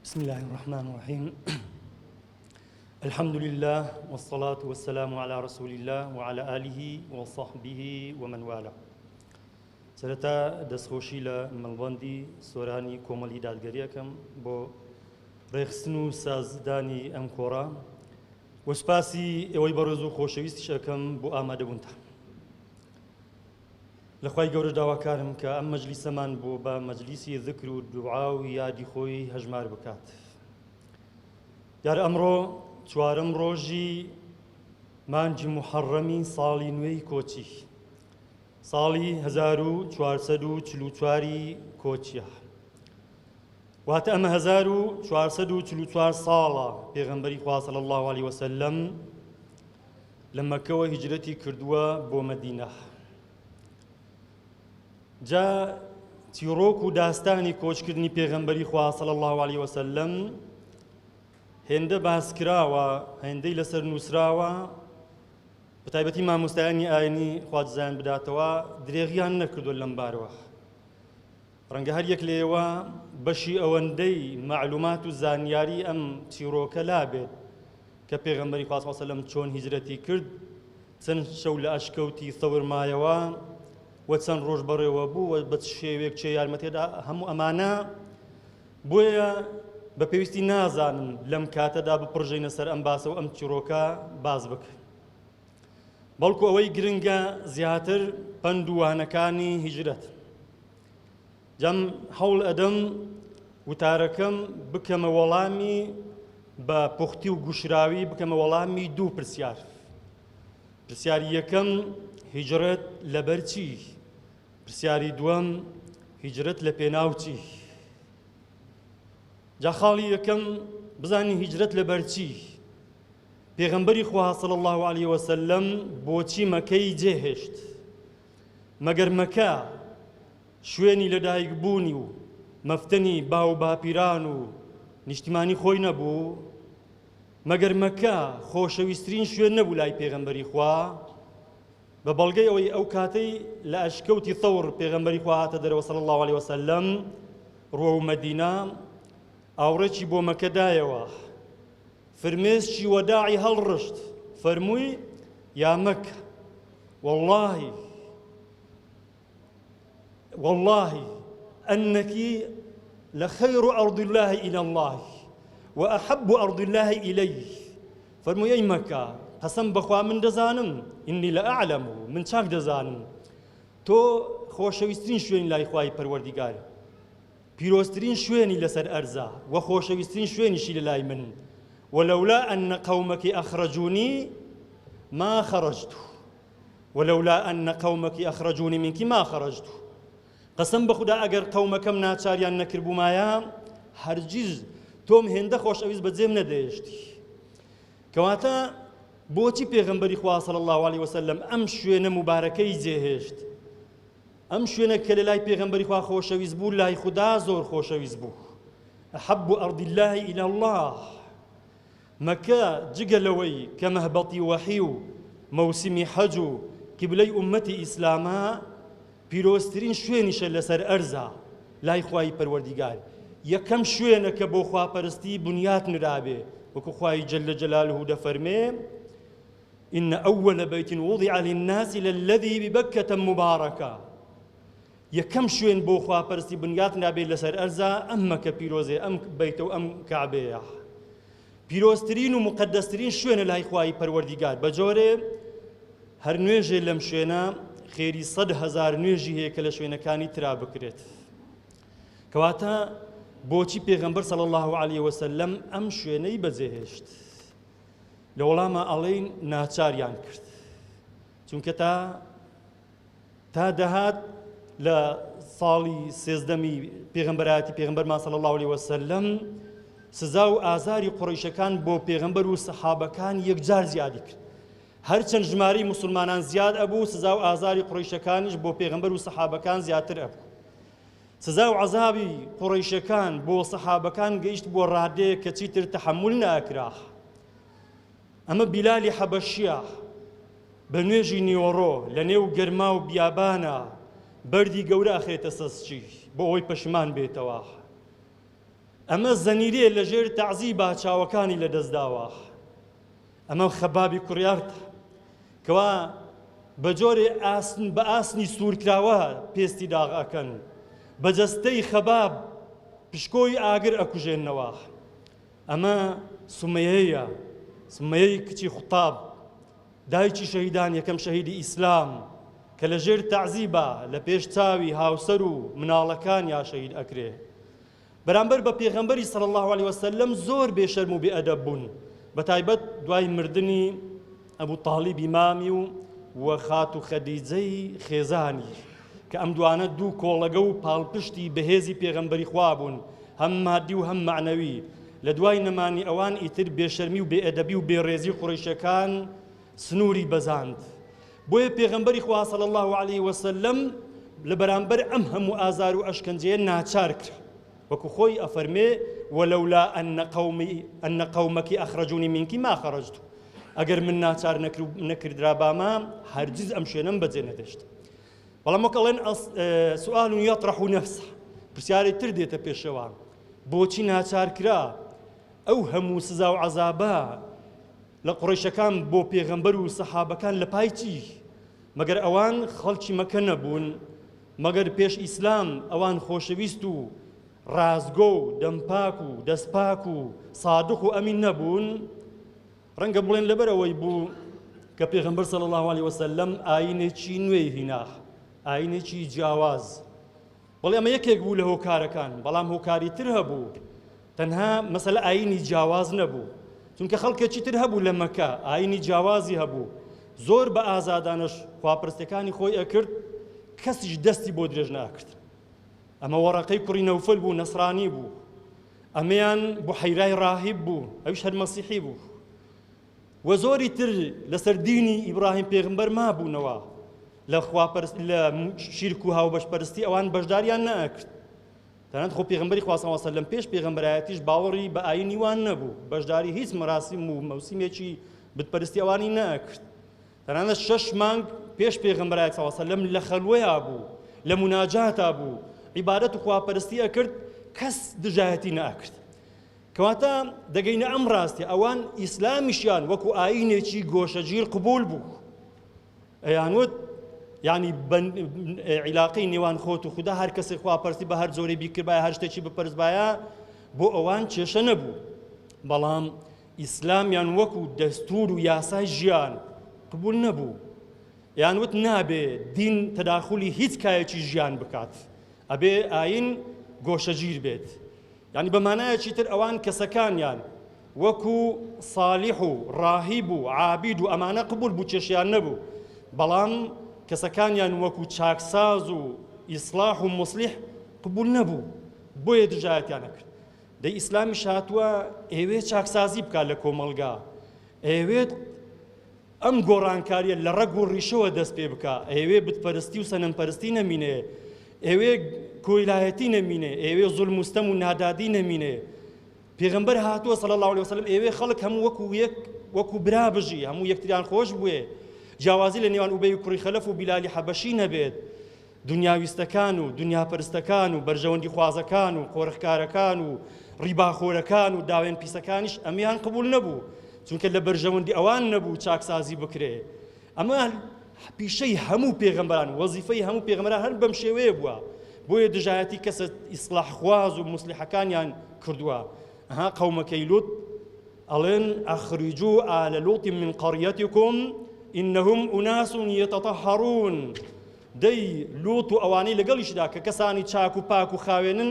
بسم الله الرحمن الرحیم الحمد لله والصلاة والسلام على رسول الله وعلى آله وصحبه ومن والاه. سەرەتا دەستخۆشی لە مەڵبەندی سۆرانی کۆمەڵی دادگەری ئەکەم بۆ ڕێکخستن و سازدانی ئەم کۆڕە و سوپاسی ئێوەی بەڕێز و خۆشەویستیش ئەکەم بۆ ئامادەبوونتان. لە خوای گەورەش داواکارم کە ئەم مەجلیسەمان بۆ بە مەجلیسی ذکر و دوعا و یادی خۆی هەژمار بکات. دیارە ئەمڕۆ چوارەم ڕۆژی مانگی موحەڕەمی ساڵی نوێی کۆچی ساڵی 1444 کۆچیە. واتە ئەمە 1444 ساڵە پێغەمبەری خوا صلی الله علیه وسلم لە مەکەوە هیجرەتی کردووە بۆ مەدینە. جا چیڕۆک و داستانی کۆچکردنی پێغەمبەری خوا صلی الله علیه وسلم هێندە باسکراوە، هێندەی لەسەر نووسراوە، بەتایبەتی مامۆستایانی ئاینی خوا جزایان بداتەوە درێغیان نەکردووە لەم بارەوە. ڕەنگە هەر یەک لێوە بەشی ئەوەندەی مەعلومات و زانیاری ئەم چیرۆکە لابێت کە پێغەمبەری خوا صلی اللە علیە وسلم چۆن هیجرەتی کرد، چەند شەو لە ئەشکەوتی ثەور مایەوە و چەند ڕۆژ بەڕێوە بوو و بە چ شێوەیەک کێ یارمەتی دا، هەموو ئەمانە بۆیە بە پێویستی نازانم لەم کاتەدا بپڕژێینە سەر ئەم باسە و ئەم چیرۆکە باس بکەین، بەڵکو ئەوەی گرنگە زیاتر پەند و وانەکانی هیجرەت. جام هەوڵ ئەدەم وتارەکەم بکەمە وەڵامی بە پوختی و گوشراوی بکەمە وەڵامی دوو پرسیار. پرسیاری یەکەم هیجرەت لەبەر چی؟ پرسیاری دووەم هیجرەت لە پێناو چی؟ جا خاڵی یەکەم بزانین هیجرەت لەبەر چی؟ پێغەمبەری خوا صلی الله علیه وسلم بۆچی مەکەی جێهێشت؟ مەگەر مەکە شوێنی لەدایکبوونی و مەفتەنی باوباپیران و نیشتیمانی خۆی نەبوو؟ مەگەر مەکە خۆشەویسترین شوێن نەبوو لای پێغەمبەری خوا؟ بە بەڵگەی ئەوەی ئەو کاتەی لە ئەشکەوتی ثەور پێغەمبەری خوا هاتە دەرەوە صلی اللە علیه وسلم ڕووەو مەدینە ئاوڕێکی بۆ مەکە دایەوە، فرمێسکی وەداعی هەڵڕشت، فەرمووی، یا مەکە واللە واللە انک لخیر ارض اللە الی اللە و احب ارض اللە الی، فەرمووی ئەی مەکە قەسەم بەخوا من دەزانم، انی لەاعلم، من چاک دەزانم تۆ خۆشەویسترین شوێنی لای خوای پەروەردیگار، پیرۆزترین شوێنی لەسەر ئەرزە وە خۆشەویسترین شوێنیشی لەلای من، ولولا ان قومک اخرجونی ما خرجت ولولا ان قومک اخرجونی منک ما خرجت، قەسەم بە خودا ئەگەر قەومەکەم ناچاریان نەکردبوومایە هەرگیز تۆم هێندە خۆشەویست بەجێم نەدەهێشتی. کەواتە بۆچی پێغەمبەری خوا صلی اللە علیه وسلم ئەم شوێنە موبارەکەی جێهێشت؟ ئەم شوێنە کە لە لای پێغەمبەری خوا خۆشەویست بوو لای خودا زۆر خۆشەویست بوو. احب ارض الله الى الله. مەکە جگە لەوەی کە مەهبەتی وەحی و مەوسمی حەج و قیبلەی ئوممەتی ئیسلامە، پیرۆزترین شوێنیشە لەسەر ئەرزا لای خوای پەروەردیگار. یەکەم شوێنە کە بۆ خواپەرستی بنیات نرابێ، وەکو خوای جل جلاله دەفەرمێ، ان اول بیت وضع للناس للذی ببکە مبارکا، یەکەم شوێن بۆ خواپەرستی بنیات نرابێ لەسەر ئەرزا ئەم مەکە پیرۆزەیە، ئەم بەیتە و ئەم کەعبەیە. پیرۆزترین و موقەدەسترین شوێنە لای خوای پەروەردیگار، بە جۆرێ هەر نوێژێ لەم شوێنە خێری 100,000 نوێژی هەیە کە لە شوێنەکانی ترا بکرێت. کەواتە بۆچی پێغەمبەر صلی الله علیه وسلم ئەم شوێنەی بەجێهێشت؟ لە وەڵاما ئەڵێین ناچاریان کرد، چونکە تا تا دەهات لە ساڵی سێزدەمی پێغەمبەرایەتی پێغەمبەرمان صلی الله علیه وسلم سزا و ئازاری قوڕیشەکان بۆ پێغەمبەر و سەحابەکان یەکجار زیادی کرد. هەرچەند ژمارەی موسڵمانان زیاد ئەبوو، سزا و ئازاری قوڕیشەکانیش بۆ پێغەمبەر و سەحابەکان زیاتر ئەبوو. سزا و عەزابی قوڕەیشەکان بۆ سەحابەکان گەیشت بۆ ڕادەیەک کە چیتر تەحەمول نەئەکرا. ئەمە بیلالی حەبەشیە بە نوێژی نیوەڕۆ لە نێو گەرما و بیابانە بەردی گەورە ئەخرێتە سەسچی بۆ ئەوەی پەشیمان بێتەوە. ئەمە زەنیرەیە لە ژێر تەعزیبا چاوەکانی لەدەست داوە. ئەمە خەبابی کوڕی ئەرتە کەوا بە جۆرێ ئاسن بە ئاسنی سوورکراوە پێستی داغ ئەکەن، بە جەستەی خەباب پشکۆی ئاگر ئەکوژێننەوە. ئەمە سومەیەیە، سومەیەی کچی خوتاب، دایکی شەهیدان یەکەم شەهیدی ئیسلام کە لە ژێر تەعزیبا لە پێش چاوی هاوسەر و مناڵەکانیا شەهید ئەکرێ. بەرامبەر بە پێغەمبەری صلی اللە علیە وسلم زۆر بێ شەرم و بێ ئەدەب بوون بەتایبەت دوای مردنی ئەبو تالیبی مامی و و خاتوو خەدیجەی خێزانی کە ئەم دوانە دوو کۆڵەگە و پاڵپشتی بەهێزی پێغەمبەری خوا بوون هەم مادی و هەم مەعنەوی لە دوای نەمانی ئەوان ئیتر بێشەرمی و بێئەدەبی و بێڕێزی قوڕەیشەکان سنووری بەزاند بۆیە پێغەمبەری خوا صلی اللە علیه وسلم لە بەرامبەر ئەم هەموو ئازار و ئەشکەنجەیە ناچار کرا وەکو خۆی ئەفەرمێ ولولا أن قومي أن قومك أخرجوني منك ما خرجت ئەگەر من ناچار نەکردرابامە هەرگیز ئەم شوێنەم بەجێ نەدەشت بەڵام وەک ئەڵێن سؤال يطرح نفسه پرسیاری تر دێتە پێشەوە بۆچی ناچار کرا ئەو هەموو سزا و عەزابە لە قوڕەیشەکان بۆ پێغەمبەر و سەحابەکان لە پای چی؟ مەگەر ئەوان خەڵکی مەکە نەبوون؟ مەگەر پێش ئیسلام ئەوان خۆشەویست و ڕاستگۆ و دەمپاک و دەستپاک و سادق و ئەمین نەبوون؟ ڕەنگە بڵێن لەبەر ئەوەی بوو کە پێغەمبەر صلی الله علیه وسلم ئایینێکی نوێی هینا، ئایینێکی جیاواز. بەڵێ ئەمە یەکێک بوو لە هۆکارەکان، بەڵام هۆکاری تر هەبوو، تەنها مەسەلە ئایینی جیاواز نەبوو، چونکە خەڵکێکی تر هەبوو لە مەکە ئایینی جیاوازی هەبوو، زۆر بە ئازادانەش خواپەرستیەکانی خۆی ئەکرد، کەسیش دەستی بۆ درێژ نەئەکرد. ئەمە وەڕەقەی کوڕی نەوفەل بوو، نەسرانی بوو، ئەمەیان بوحەیرای ڕاهیب بوو، ئەویش هەر مەسیحی بوو. وە زۆری تر لەسەر دینی ئیبراهیم پێغمبەر مابوونەوە لە خواپەرست لە شیرک و هاوبەش پەرستی ئەوان بەشداریان نەئەکرد تەنانەت خۆ پێغمبەری خوا صلی الله علیه و سلم پێش پێغمبەرایەتیش باوەڕی بە ئایینی وان نەبوو بەشداری هیچ مەراسیم و مەوسیمێکی بتپەرستی ئەوانی نەئەکرد تەنانەت شەش مانگ پێش پێغمبەرایەت صلی الله علیه و سلم لە خەلوەیا بوو لە موناجاتا بوو عیبادەت و خواپەرستی ئەکرد کەس دژایەتی نەئەکرد کەواتە دەگەینە ئەم ڕاستیە ئەوان ئیسلامیشیان وەکو ئایینێکی گۆشەگیر قبول بوو ئەیانوت یعنی عیلاقەی نێوان خۆت و خودا هەر کەسێک خواپەرستی بە هەر جۆرەی بیکردبایە هەر شتێکی بپەرستبایە بۆ ئەوان کێشە نەبوو بەڵام ئیسلامیان وەکو دەستور و یاسای ژیان قبول نەبوو یان وت نابێ دین تەداخلی هیچ کایەکی ژیان بکات ئەبێ ئاین گۆشەگیر بێت یانی بە مانایەکی تر ئەوان کەسەکانیان وەکو سالیح و ڕاهیب و عابید و ئەمانە قبول بوو کێشیان نەبوو بەڵام کەسەکانیان وەکو چاکساز و ئیسلاح و موسلیح قبول نەبوو بۆیە دژایەتیان ئەکرد دەی ئیسلامیش هاتووە ئەیەوێت چاکسازی بکات لە کۆمەڵگا ئەیەوێت ئەم گۆڕانکاریە لە ڕەگ و ڕیشەوە دەست پێ بکا، ئەیەوێ بتپەرستی و سەنەمپەرستی نەمینێ، ئەیەوێ کۆیلایەتی نەمینێ، ئەیەوێ زوڵم و ستەم و نادادی نەمینێ. پێغەمبەر هاتووە صلی اللە علیە وسلم ئەیەوێ خەڵک هەموو وەکو یەک وەکو برا بژی، هەموو یەکتریان خۆش بوێ، جیاوازی لە نێوان ئوبەی کوڕی خەلەف و بیلالی حەبەشی نەبێت. دنیاویستەکان و دنیاپەرستەکان و بەرژەوەندیخوازەکان و قۆرخکارەکان و ڕیباخۆرەکان و داوێن پیسەکانیش ئەمیان قبول نەبوو چونکە لە بەرژەوەندی ئەوان نەبوو چاکسازی بکرێ ئەمە پیشەی هەموو پێغەمبەران وەزیفەی هەموو پێغەمبەران هەر بەم شێوەیە بووە بۆیە دژایەتی کەسە ئیسلاحخواز و موسلیحەکانیان کردووە ئەها قەومەکەی لوط ئەڵێن ئەخرجوا آل لوط من قريتكم إنهم أناس يتطهرون دەی لوط و ئەوانەی لەگەڵیشدا کە کەسانی چاک و پاک و خاوێنن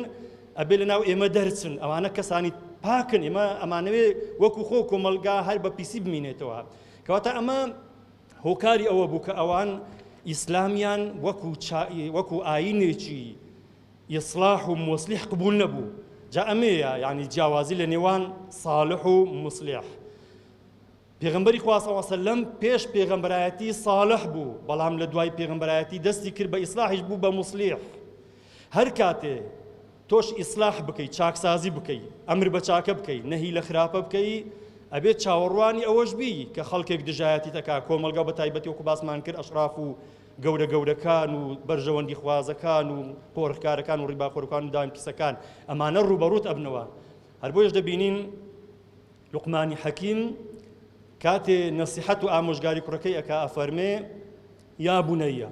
ئەبێ لەناو ئێمە دەرچن ئەوانە کەسانی پاکن ئێمە ئەمانەوێ وەکو خۆ کۆمەڵگا هەر بە پیسی بمینێتەوە کەواتە ئەمە هۆکاری ئەوە بوو کە ئەوان ئیسلامیان وەکو وەکو ئاینێکی ئیسلاح و موسلیح قبول نەبوو جا ئەمەیە یعنی جیاوازی لە نێوان صالح و موسلیح پێغەمبەری خوا صلی اللە علیە وسلم پێش پێغەمبەرایەتی صالح بوو بەڵام لە دوای پێغەمبەرایەتی دەستی کرد بە ئیسلاحیش بوو بە موسلیح هەر کاتێ تۆش ئیسلاح بکەی چاکسازی بکەی ئەمر بە چاکە بکەی نەهی لە خراپە بکەی ئەبێت چاوەڕوانی ئەوەش بی کە خەڵکێک دژایەتی تەکا کۆمەڵگا بە تایبەتی وەکو باسمان کرد ئەشراف و گەورە گەورەکان و بەرژەوەندی خوازەکان و قۆرخکارەکان و ڕیباخۆرەکان و داوێن پیسەکان ئەمانە ڕووبەڕووت ئەبنەوە. هەر بۆیەش دەبینین لوقمانی حەکیم کاتێ نەسیحەت و ئامۆژگاری کوڕەکەی ئەکا ئەفەرمێ یا بني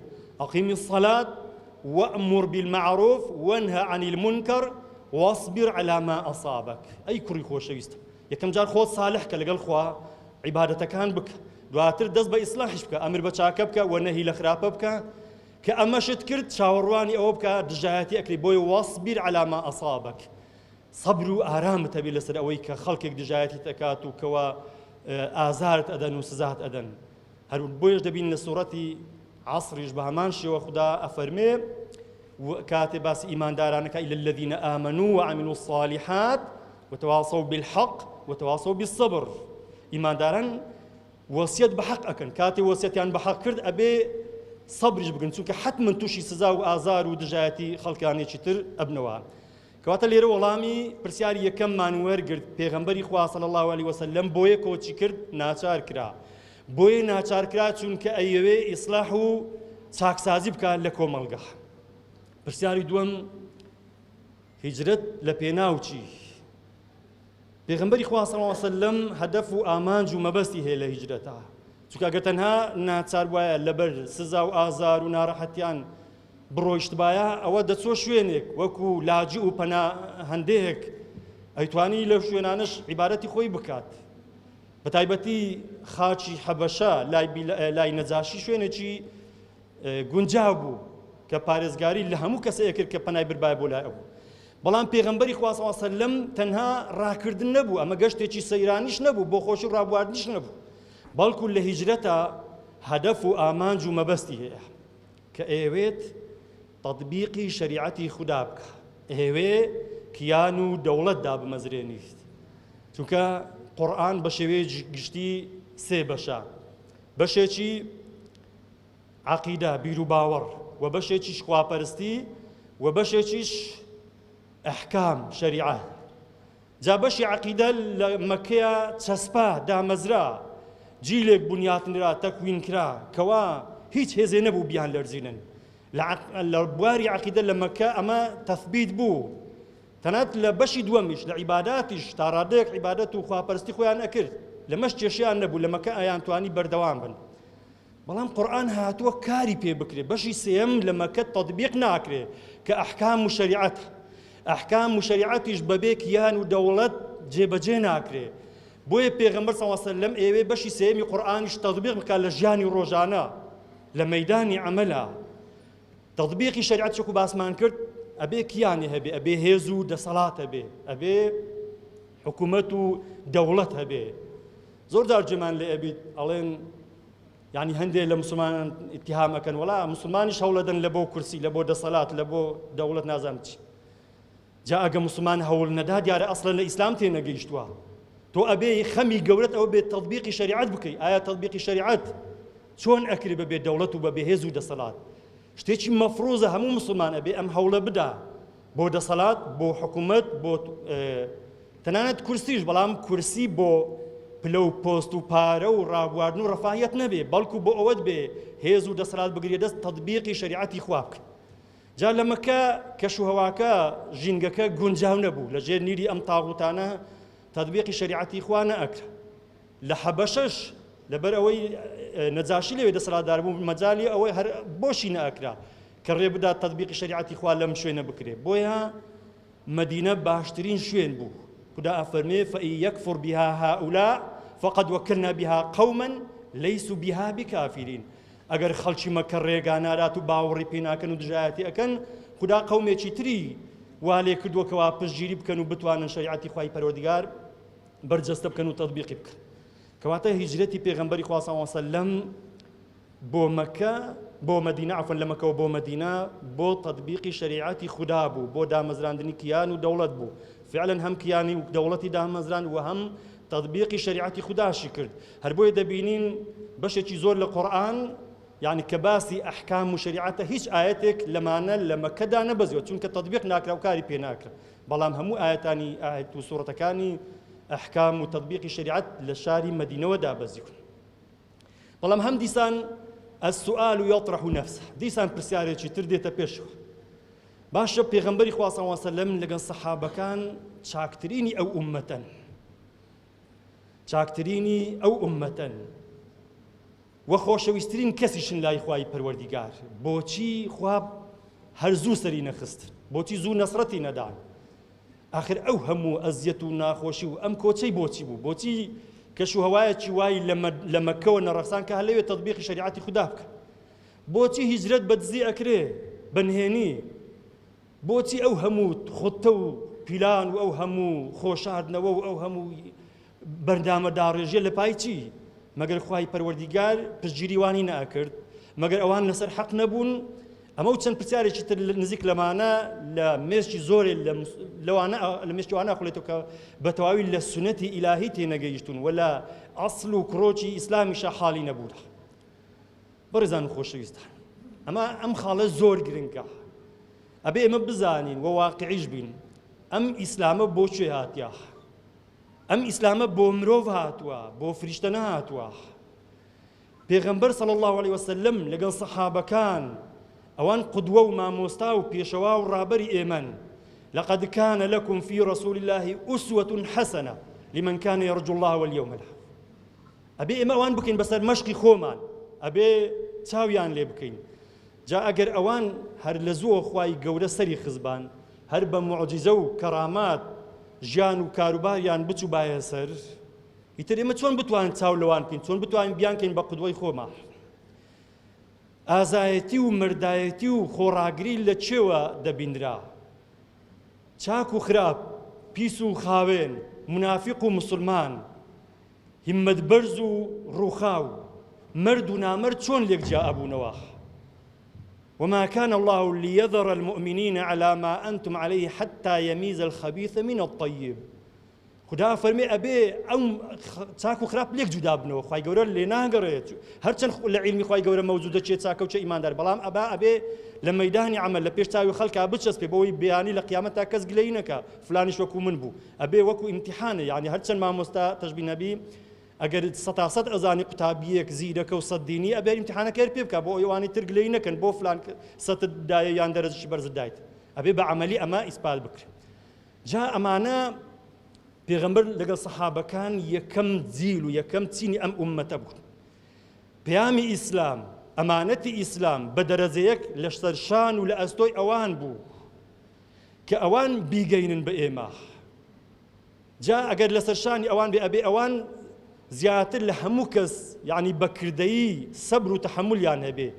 أقم الصلاة وأمر بالمعروف وانه عن المنكر واصبر على ما أصابك. ئەی کوڕی خۆشەویستم، یەکەم جار خۆت ساڵح کە لەگەڵ خوا، عیبادەتەکان بکە، دواتر دەست بە ئیسلاحیش بکە، ئەمر بە چاکە بکە و نەهی لە خراپە بکە. کە ئەمەشت کرد چاوەڕوانی ئەوە بکە دژایەتی ئەکری، بۆیە واصبر على ما أصابك، سەبر و ئارامت هەبێ لەسەر ئەوەی کە خەڵکێک دژایەتیت ئەکات و کەوا ئازارت ئەدەن و سزات ئەدەن. هەر بۆیەش دەبین لە سوڕەتی عەسریش بە هەمان شێوە خودا ئەفەرمێ کاتێ باسی ئیماندارانەکە إلا الذين آمنوا وعملوا الصالحات وتواصوا بالحق وتواصوا بالصبر. ئیمانداران وەسیەت بە حەق ئەکەن، کاتێ وەسیەتیان بە حەق کرد ئەبێ سەبریش بگرن، چونکە حەتمەن تووشی سزا و ئازار و دژایەتی خەڵکانێکی تر ئەبنەوە. کەواتە لێرە وەڵامی پرسیاری یەکەممان وەرگرت، پێغەمبەری خوا صلی اللە علیه وسلم بۆیە کۆچی کرد، ناچار کرا. بۆیە ناچار کرا چونکە ئەیەوێ ئیسلاح و چاکسازی بکات لە کۆمەڵگە. پرسیاری دووەم، هیجرەت لە پێناو چی؟ پێغەمبەری خوا صلی اللە علیه وسلم هەدەف و ئامانج و مەبەستی هەیە لە هیجرەتا، چونکە ئەگەر تەنها ناچار بوایە لەبەر سزا و ئازار و ناڕەحەتیان بڕۆیشتبایە ئەوە دەچۆ شوێنێک وەکو لاجئ و پەناهەندەیەک، ئەیتوانی لەو شوێنانەش عیبادەتی خۆی بکات. بە تایبەتی خاکی حەبەشە لای نەجاشی شوێنێکی گونجاو بوو کە پارێزگاری لە هەموو کەسێک کرد کە پەنای بربایە بۆ لای ئەو. بەڵام پێغەمبەری خوا صلی الله علیه وسلم تەنها ڕاکردن نەبوو، ئەمە گەشتێکی سەیرانیش نەبوو، بۆ خۆشی و ڕابواردنیش نەبوو، بەڵکو لە هیجرەتە هەدەف و ئامانج و مەبەستی هەیە کە ئەیەوێت تەطبیقی شەریعەتی خودا بکە، ئەیەوێ کیان و دەوڵەت دابمەزرێنیت. چونکە قورئان بە شێوەیەکی گشتی سێ بەشە، بەشێکی عەقیدە، بیروباوەڕ، و بەشێکیش خواپەرستی و بەشێکیش ئەحکام، شەریعە. جا بەشی عەقیدە لە مەککەیا چەسپا، دامەزرا، جیلێک بنیاتنرا، تەکوین کرا، کەوا هیچ هێزێ نەبوو بیانلەرزینن. لە بواری عەقیدە لە مەککە ئەمە تەثبیت بوو. تەنانەت لە بەشی دووەمیش، لە عیباداتیش تا ڕادەیەک عیبادەت و خواپەرستی خۆیان ئەکرد، لەمەش کێشەیان نەبوو، لە مەککە ئەیانتوانی بەردەوام بن. بەڵام قورئان هاتووە کاری پێ بکرێ، بەشی سێیەم لە مەککە تەتبیق ناکرێ کە ئەحکام و شەریعەتە. ئەحکام و شەریعەتیش بەبێ کیان و دەوڵەت جێبەجێ ناکرێ. بۆیە پێغەمبەر صلی اللە علیە وسلم ئەیەوێ بەشی سێیەمی قورئانیش تەتبیق بکات لە ژیانی ڕۆژانە، لە مەیدانی عەمەلا. تەتبیقی شەریعەت وەکو باسمان کرد ئەبێ کیانی هەبێ، ئەبێ هێز و دەسەڵات هەبێ، ئەبێ حکوومەت و دەوڵەت هەبێ. زۆر جار جێمان لێ ئەبیت ئەڵێن یعنی هەندێک لە مسلمانان اتهام ئەکەن وەڵا مسلمانیش هەوڵەدەن لە بۆ کورسی، لە بۆ دەسەڵات، لە بۆ دەوڵەت نازانم چی. جا ئەگە مسلمان هەوڵ نەدا دیارە ئەسڵەن لە ئیسلام تێنەگەیشتووە. تۆ ئەبێ خەمی گەورەت ئەوە بێت تەطبیقی شەریعەت بکەی. ئایا تەطبیقی شەریعەت چۆن ئەکرێ بەبێ دەوڵەت و بەبێ هێز و دەسەڵات؟ شتێکی مەفروزە هەموو مسلمان ئەبێ ئەم هەوڵە بدا بۆ دەسەڵات، بۆ حکوومەت، بۆ تەنانەت کورسیش، بەڵام کورسی بۆ پلە و پۆست و پارە و ڕابواردن و ڕەفاهیەت نەبێ، بەڵکو بۆ ئەوەت بێ هێز و دەسەڵات بگرێ دەست تەطبیقی شەریعەتی خوا بکە. جا لە مەکە کەش و هەواکە ژینگەکە گونجاو نەبوو، لە ژێر نیری ئەم تاغوتانە تەطبیقی شەریعەتی خوا نەئەکرا. لە حەبەشەش لەبەر ئەوەی نەجاشی لەوێ دەسەڵاتدار بوو مەجالی ئەوەی هەر بۆشی نەئەکرا کە ڕێ بدات تەطبیقی شەریعەتی خوا لەم شوێنە بکرێ. بۆیە مەدینە باشترین شوێن بوو. خودا ئەفەرمێ فإن يكفر بها هؤلاء فقد وكلنا بها قوما ليسوا بها بكافرين. ئەگەر خەڵکی مەککە ڕێگا نادات و باوەڕی پێ ناکەن و دژایەتی ئەکەن، خودا قەومێکی تری وا لێ کردووە کەوا پشتگیری بکەن و بتوانن شەریعەتی خوای پەروەردگار بەرجەستە بکەن و تەطبیقی بکەن. کەواتە هیجرەتی پێغەمبەری خوا صلی الله علیه وسلم بۆ مەکە بۆ مەدینە، عەفوەن لە مەکەوە بۆ مەدینە بۆ تەطبیقی شەریعەتی خودا بوو، بۆ دامەزراندنی کیان و دەوڵەت بوو. فعلا هەم کیانی و دەوڵەتی دامەزراند و هەم تەطبیقی شەریعەتی خوداشی کرد. هەر بۆیە دەبینین بەشێکی زۆر لە قورئان یعنی کە باسی ئەحکام و شەریعەتە هیچ ئایەتێک لەمانە لە مەکەدا نەبەزیوە، چونکە تەطبیق ناکرا و کاری پێ ناکرا. بەڵام هەموو ئایەتانی ئایەت و سوڕەتەکانی ئەحکام و تەطبیقی شەریعەت لە شاری مەدینەوە دابەزیون. بەڵام هەم دیسان السؤال یطرح نفسه، دیسان پرسیارێکی تر دێتە پێشەوە. باشە پێغەمبەری خوا صلی الله علیه وسلم لەگەڵ سەحابەکان چاکترینی ئەو ئوممەتەن، چاکترینی ئەو ئوممەتەن و خۆشەویسترین کەسیشن لای خوای پەروەردیگار. بۆچی خوا هەر زوو سەری نەخستن؟ بۆچی زوو نەسرەتی نەدان؟ ئاخر ئەو هەموو ئەزیەت و ناخۆشی و ئەم کۆچەی بۆچی بوو؟ بۆچی کەش و هەوایەکی وای لە مەککەوە نەڕەخسان کە هەر لەوێ تەتبیقی شەریعەتی خودا بکەن؟ بۆچی هیجرەت بە دزی ئەکرێ بە نهێنی؟ بۆچی ئەو هەموو خوتە و پیلان و ئەو هەموو خۆشاردنەوە و ئەو هەموو بەرنامە داڕێژیە لە پای چی؟ مەگەر خوای پەروەردیگار پشتگیری وانی نەئەکرد؟ مەگەر ئەوان لەسەر حەق نەبوون؟ ئەمە و چەند پرسیارێکی تر نزیک لەمانە لە مێشکی زۆرێ لەوانە لە مێشکی وانە خولێتەوە کە بە تەواوی لە سونەتی ئیلاهی تێنەگەیشتوون و لە ئەسڵ و کرۆکی ئیسلامیشە حاڵی نەبوون. بەڕێزان و خۆشەویستان ئەمە ئەم خاڵە زۆر گرنگە ئەبێ ئێمە بزانین و واقعیش بین ئەم ئیسلامە بۆ کوێ هاتیە ئەم ئیسلامە بۆ مرۆڤ هاتووە بۆ فریشتە نەهاتووە پێغەمبەر صلی الله علیه وسلم لەگەڵ سەحابەکان ئەوان قدوە و مامۆستا و پێشەوا و ڕابەری ئێمەن لقد كان لكم في رسول الله أسوة حسنة لمن كان يرجو الله واليوم الآخر ئەبێ ئێمە ئەوان بکەین بەسەر مەشقی خۆمان، ئەبێ چاویان لێ بکەین. جا ئەگەر ئەوان هەر لە زووەوە خوای گەورە سەری خستبان، هەر بە موعجیزە و کەڕامات ژیان و کاروباریان بچووبایە سەر، ئیتر ئێمە چۆن بتوانین چاو لەوان بکەین، چۆن بتوانین بیانکەین بە قودوەی خۆمان؟ ئازایەتی و مەردایەتی و خۆڕاگری لە کێوە دەبینرا؟ چاک و خراپ، پیس و خاوێن، مونافیق و موسڵمان، هیممەت بەرز و ڕووخاو، مەرد و نامەرد چۆن لێک جیا ئەبوونەوە؟ وما كان الله ليذر المؤمنين على ما أنتم عليه حتى يميز الخبيث من الطيب خودا فەرمی ئەبێ ئەو چاک و خراپ لێک جودا بنەوە خوای گەورە لێ ناگەڕێت هەرچەند لە عیلمی خوای گەورە مەوجودە چێ چاکە و چێ ئیماندار بەڵام ئەبا ئەبێ لە مەدانی عەمەل لە پێش چاوی خەڵکا بچەسپێ بۆی بیانی لە قیامەتا کەس گلەیی نەکا فلانیش وەکو من بوو ئەبێ وەکو ئیمتیحانە یانی هەرچەند مامۆستا تەشبی نەبی ئەگەر سەتا سەد ئەزانی قوتابیەک زیرەکە و سەد دینی ئەبێ ئیمتیحانەکە هەر پێ بکا بۆ ئەوانی تر گلەیی نەکەن بۆ فلان سەتت دایە یان دەرەجەی بەرزت دایت ئەبێ بە عەمەلی ئەمە ئیسپات بکرێ جا ئەمانە پێغەمبەر لەگەڵ سەحابەکان یەکەم جیل و یەکەم چینی ئەم ئوممەتە بوون پەیامی ئیسلام ئەمانەتی ئیسلام بە دەرەجەیەک لە سەرشان و لە ئەستۆی ئەوان بوو کە ئەوان بیگەینن بە ئێمە جا ئەگەر لەسەر شانی ئەوان بێ ئەبێ ئەوان زیاتر لە هەموو کەس یعنی بەکردەیی سەبر و تەحەمولیان هەبێ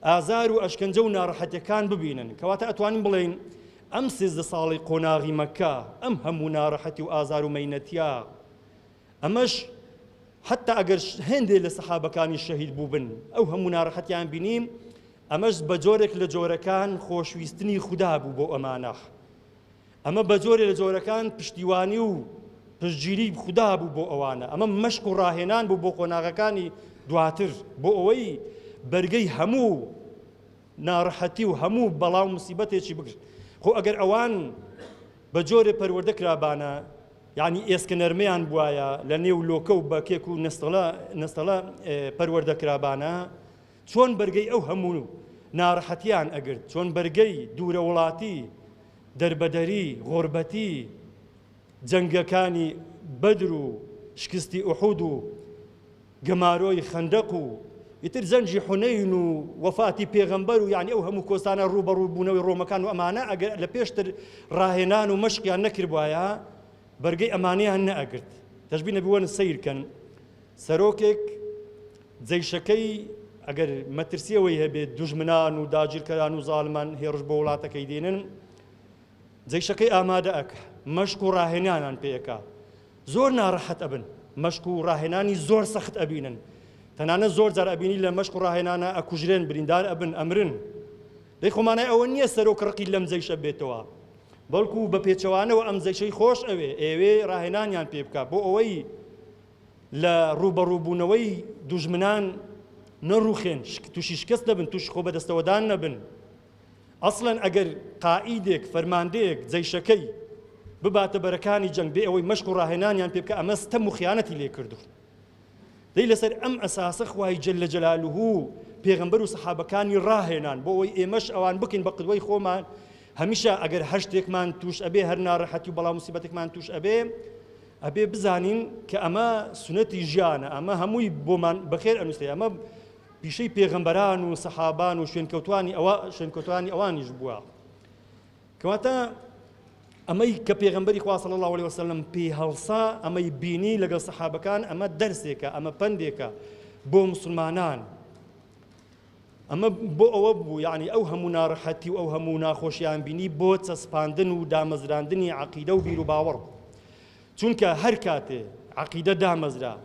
ئازار و ئەشکەنجە و ناڕەحەتیەکان ببینن کەواتە ئەتوانین بڵێین ئەم 13 ساڵی قۆناغی مەکە ئەم هەموو ناڕەحەتی و ئازار و مەینەتیە ئەمەش حتا ئەگەر هێندێ لە سەحابەکانی شەهید بووبن ئەو هەموو ناڕەحەتیان بینیم ئەمەش بە جۆرێک لە جۆرەکان خۆشویستنی خودا بوو بۆ ئەمانە. ئەمە بە جۆرێ لە جۆرەکان پشتیوانی و پشتگیری خودا بوو بۆ ئەوانە. ئەمە مەشق و ڕاهێنان بوو بۆ قۆناغەکانی دواتر، بۆ ئەوەی بەرگەی هەموو ناڕەحەتی و هەموو بەڵا و موسیبەتێکی بگرن. خۆ ئەگەر ئەوان بە جۆرێ پەروەردە کرابانە، یانی ئێسکە نەرمەیان بوایە، لە نێو لۆکە و بە کێک و نەستەڵە نەستەڵە پەروەردە کرابانە، چۆن بەرگەی ئەو هەموو ناڕەحەتیان ئەگرت، چۆن بەرگەی دوورە وڵاتی، دەربەدەری، غوربەتی، جەنگەکانی بەدر و شکستی ئوحود و گەمارۆی خەندەق و ئیتر جەنگی حونەین و وەفاتی پێغەمبەر و یانی ئەو هەموو کۆستانە ڕووبەڕوو بوونەوەی ڕۆمەکان و ئەمانە ئەگەر لە پێشتر ڕاهێنان و مەشقیان نەکردبوایە بەرگەی ئەمانەیان نەئەگرت. تەشبی نەبی وەرن سەیر کەن سەرۆکێک جەیشەکەی ئەگەر مەترسی ئەوەی هەبێت دوژمنان و داگیرکەران و زاڵمان هێڕش بۆ وڵاتەکەی دێنن جەیشەکەی ئامادە ئەکا مەشق و ڕاهێنانان پێ ئەکا زۆر ناڕەحەت ئەبن مەشق و ڕاهێنانی زۆر سەخت ئەبینن تەنانەت زۆر جار ئەبینی لە مەشق و ڕاهێنانە ئەکوژرێن بریندار ئەبن ئەمرن دەی خۆ مانای ئەوە نییە سەرۆک ڕقی لەم جەیشە بێتەوە بەڵکو بە پێچەوانەوە ئەم جەیشەی خۆش ئەوێ ئێوێ ڕاهێنانیان پێ بکە بۆ ئەوەی لە ڕووبەڕووبوونەوەی دوژمنان نەڕووخێن، تووشی شکست نەبن، تووشی خۆبەدەستەوەدان نەبن. ئەسڵەن ئەگەر قائیدێک، فەرماندەیەک، جەیشەکەی بباتە بەرەکانی جەنگ بێ ئەوەی مەشق و ڕاهێنانیان پێ بکا، ئەمە ستەم و خیانەتی لێ کردوون. دەی لەسەر ئەم ئەساسە خوای جل جلالە پێغەمبەر و سەحابەکانی ڕاهێنان بۆ ئەوەی ئێمەش ئەوان بکەین بە قدوەی خۆمان. هەمیشە ئەگەر هەر شتێکمان توش ئەبێ، هەر ناڕەحەتی و بەڵا موسیبەتێکمان توش ئەبێ، ئەبێ بزانین کە ئەمە سونەتی ژیانە، ئەمە هەمووی بۆمان بەخێر ئەنووسێ، ئەمە پیشەی پێغەمبەران و سەحابان و شوێنکەوتوانی ئەوە شوێنکەوتوانی ئەوانیش بووە. کەواتە ئەمەی کە پێغەمبەری خوا صلی الله علیه وسلم پێی هەڵسا، ئەمەی بینی لەگەڵ سەحابەکان، ئەمە دەرسێکە، ئەمە پەندێکە بۆ مسلمانان. ئەمە بۆ ئەوە بوو یعنی ئەو هەموو ناڕەحەتی و ئەو هەموو ناخۆشیان بینی بۆ چەسپاندن و دامەزراندنی عەقیدە و بیر و باوەڕ بوو. چونکە هەر کاتێ عەقیدە دامەزرا،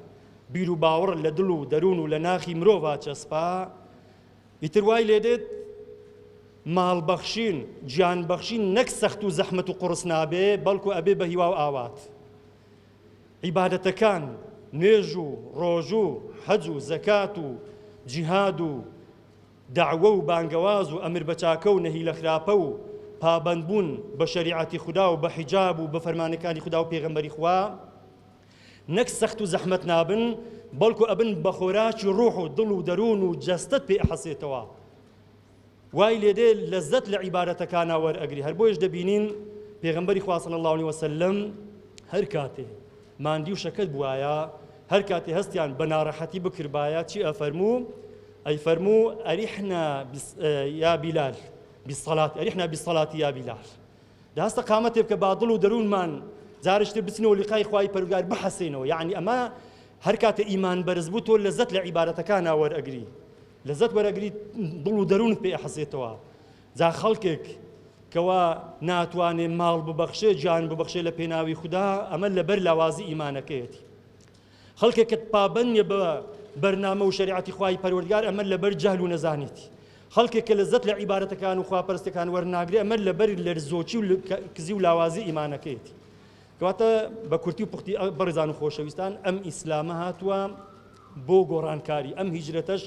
بیر و باوەڕ لە دڵ و دەروون و لە ناخی مرۆڤا چەسپا، ئیتر وای لێدێت ماڵ بەخشین، گیان بەخشین نەک سەخت و زەحمەت و قوڕس نابێ، بەڵکو ئەبێ بە هیوا و ئاوات. عیبادەتەکان، نوێژ و ڕۆژوو و حەج و زەکات و جیهاد و دەعوە و بانگەواز و ئەمر بە چاکە و نەهی لە خراپە و پابەندبوون بە شەریعەتی خودا و بە حیجاب و بە فەرمانەکانی خودا و پێغەمبەری خوا نەک سەخت و زەحمەت نابن، بەڵکو ئەبن بە خۆراکی ڕوح و دڵ و دەروون و جەستەت پێ ئەحەسێتەوە. وای لێدێ لەزەت لە عیبادەتەکانا وەرئەگری، هەر بۆیەش دەبینین پێغەمبەری خوا صلی اللە علیە وسلم هەر کاتێ ماندی و شەکەت بوایە، هەر کاتێ هەستیان بە ناڕەحەتی بکردبایە چی ئەفەرموو؟ ئەیفەرموو ئەریحنا یا بیلال بالصلاة، ئەریحنا بالصلاة یا بیلال. دە هەستە قامەتێ بکە با دڵ و دەروونمان جارێکی تر بچنەوە لیقای خوای پەروەردگار بحەسێنەوە، یەعنی ئەمە هەر کاتێ ئیمان بەرز بوو تۆ لەزەت لە عیبادەتەکانا وەرئەگری، لەزەت وەرەگری دڵ و دەروونت پێ ئەحەسێتەوە. جا خەڵکێک کەوا ناتوانێ ماڵ ببەخشێ، گیان ببەخشێ لە پێناوی خودا، ئەمە لەبەر لاوازی ئیمانەکەیەتی. خەڵکێک کە پابەند نیە بە بەرنامە و شەریعەتی خوای پەروەردگار، ئەمە لەبەر جەهل و نەزانێتی. خەڵکێک کە لەزەت لە عیبادەتەکان و خواپەرستەکان وەرناگرێ، ئەمە لەبەر لەرزۆکی و کزی و لاوازی ئیمانەکەیەتی. کەواتە بە کورتی و پوختی بەڕێزان و خۆشەویستان ئەم ئیسلامە هاتووە بۆ گۆڕانکاری، ئەم هیجرەتەش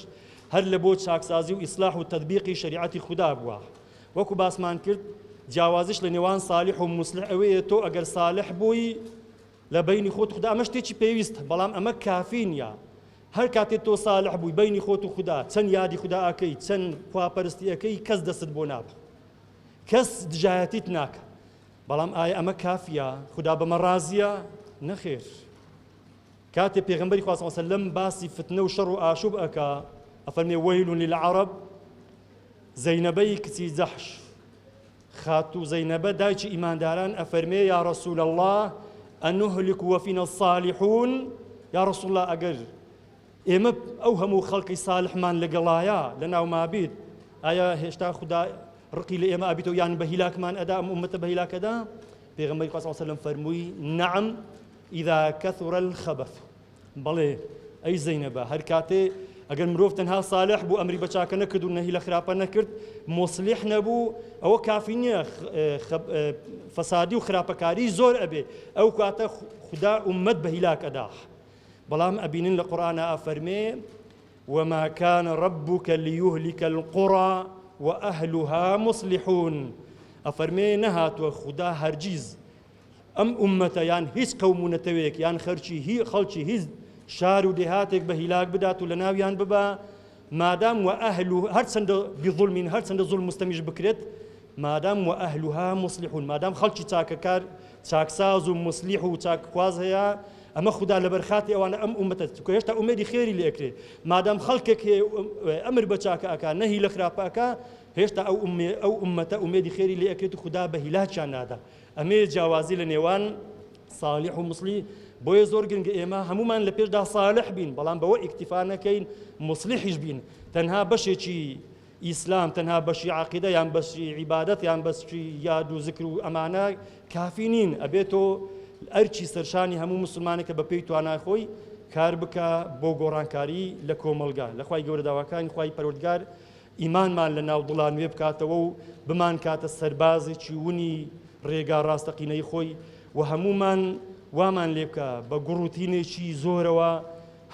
هەر لە بۆ چاکسازی و ئیسلاح و تەتبیقی شەریعەتی خودا بووە. وەکو باسمان کرد جیاوازیش لە نێوان سالیح و موسلیح ئەوەیە تۆ ئەگەر سالح بووی لە بەینی خۆت خودا ئەمە شتێکی پێویستە، بەڵام ئەمە کافی نییە. هەر کاتێ تۆ سالح بووی بەینی خۆت و خودا چەند یادی خودا ئەکەی چەند خواپەرستی ئەکەی کەس دەستت بۆ نابا، کەس دژایەتیت ناکا. بەڵام ئایا ئەمە کافیە؟ خودا بەمە ڕازیە؟ نەخێر. کاتێ پێغەمبەری خوا صلی اللە علیە وسلم باسی فتنە و شەڕ و ئاشوب ئەکا ئەفەرمێ وەیل للعرب، زەینەبەی کچی جەحش خاتوو زەینەبە دایکی ئیمانداران ئەفەرمێ یا رسول اللە ئەنهلک وفینا الصالحون، یا رسول اللە ئەگەر ئێمە ئەو هەموو خەڵکی ساڵحمان لەگەڵایە لەناوما بیت، ئایا هێشتا خودا ڕقی لە ئێمە ئەبیتەوە یان بە هیلاکمان ئەدا، ئەم ئومەتە بە هیلاک ئەدا؟ پێغەمبەری خوا صلی الله علیه وسلم فەرمووی نعم اذا كثر الخبث، بەڵێ ئەی زەینەبە، هەر کاتێ ئەگەر مرۆڤ تەنها صالح بوو، ئەمری بە چاکە نەکرد و نەهی لە خراپە نەکرد، موصلیح نەبوو، ئەوە کافی نییە، فەسادی و خراپەکاری زۆر ئەبێ، ئەو کاتە خودا ئومەت بە هیلاک ئەدا. بەڵام ئەبینن لە قورئانا ئەفەرمێ وما كان ربك ليهلك القرى وأهلها مصلحون، ئەفەرمێ نەهاتووە خودا هەرگیز ئەم ئوممەتە یان هیچ قەوم و نەتەوەیەک یان خەرکی هی خەڵکی هیچ شار و دێهاتێک بە هیلاک بدات و لەناویان ببا مادام وأهل هەرچەندە بظلم هەرچەندە زوڵم مستەمیش بکرێت مادام وأهلها مصلحون مادام خەڵکی چاکەکار چاکساز و موسلیح و چاکخواز هەیە ئەمە خودا لەبەر خاتری ئەوانە ئەم ئومەتە چونکە هێشتا ئومێدی خێری لێ ئەکرێ مادام خەڵکێک هەیە ئەمر بە چاکە ئەکا نەهی لە خراپە ئەکا هێشتا ئەو ئەو ئومەتە ئومێدی خێری لێ ئەکرێت و خودا بە هیلاکیان نادا. ئەمەیە جیاوازی لە نێوان ساڵح و موسلی. بۆیە زۆر گرنگە ئێمە هەمومان لە پێشدا ساڵح بین، بەڵام بەوە ئیکتیفا نەکەین موسلیحیش بین. تەنها بەشێکی ئیسلام، تەنها بەشی عەقیدە یان بەشی عیبادەت یان بەشی یاد و زکر و ئەمانە کافی نین. ئەبێت تۆ ئەرکی سەرشانی هەموو مسلمانێکە بە پێی توانای خۆی کار بکە بۆ گۆڕانکاری لە کۆمەڵگا. لە خوای گەورە داواکانی خوای پەروەردگار ئیمانمان لە ناو دڵا نوێ بکاتەوە و بمانکاتە سەربازێکی ونی ڕێگا ڕاستەقینەی خۆی و هەموومان وامان لێ بکا بە گوڕوتینێکی زۆرەوە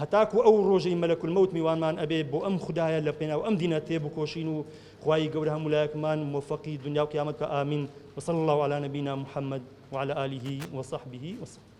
هەتاکو ئەو ڕۆژەی مەلەک الموت میوانمان ئەبێ بۆ ئەم خودایە لە پێناو ئەم دینە تێبکۆشین و خوای گەورە هەموو لایەکمان مۆفەقی دنیا و قیامەت بکا ئامین وصلی اللە علی نبینا محمد وعلی آله وصحبه وسلم.